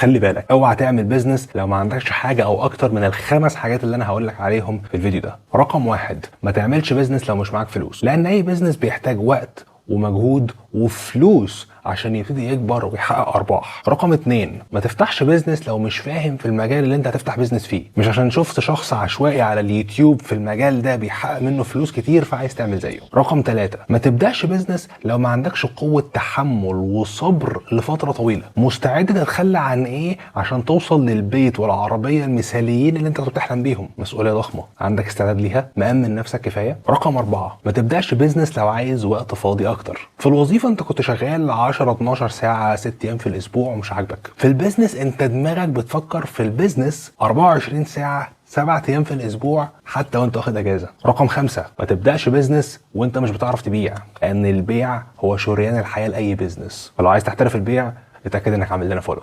خلي بالك، اوعى تعمل business لو ما عندكش حاجة او اكتر من الخمس حاجات اللي انا هقول لك عليهم في الفيديو ده. رقم 1، ما تعملش business لو مش معاك فلوس، لان اي business بيحتاج وقت ومجهود وفلوس عشان يبتدي يكبر ويحقق ارباح. رقم 2، ما تفتحش business لو مش فاهم في المجال اللي انت هتفتح business فيه. مش عشان شفت شخص عشوائي على اليوتيوب في المجال ده بيحقق منه فلوس كتير فعايز تعمل زيه. رقم 3، ما تبداش business لو ما عندكش قوة تحمل وصبر لفترة طويلة. مستعد تتخلى عن ايه عشان توصل للبيت والعربية المثاليين اللي انت كنت بتحلم بيهم؟ مسؤولية ضخمة، عندك استعداد ليها؟ مأمن نفسك كفاية؟ رقم 4، ما تبداش business لو عايز وقت فاضي اكتر. في الوظيفة انت كنت شغال 10 12 ساعة 6 ايام في الاسبوع ومش عاجبك. في ال business انت دماغك بتفكر في ال business 24 ساعة 7 ايام في الاسبوع حتى وانت واخد اجازه. رقم 5، ما تبداش business وانت مش بتعرف تبيع، لان البيع هو شريان الحياة لاي business. فلو عايز تحترف البيع اتاكد انك عامل لنا follow.